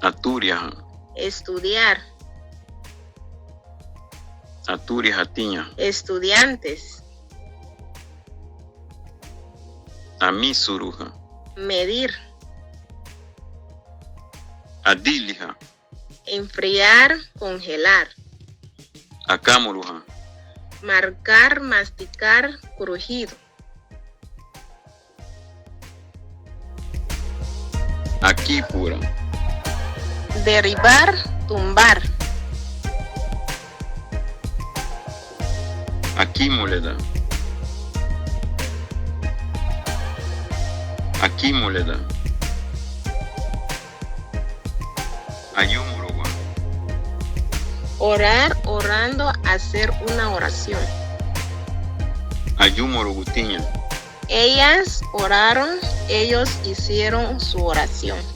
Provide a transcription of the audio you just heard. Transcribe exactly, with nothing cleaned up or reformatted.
Aturiaha. Estudiar. Aturiahatiña. Estudiantes. Amisuruha. Medir. Adiliha. Enfriar, congelar. Akamuruha. Marcar, masticar, crujido. Akipura. Derribar, tumbar. Akimuleda. Akimuleda. Ayumuragua. Orar, orando, hacer una oración. Ayumuragutiña. Ellas oraron, ellos hicieron su oración.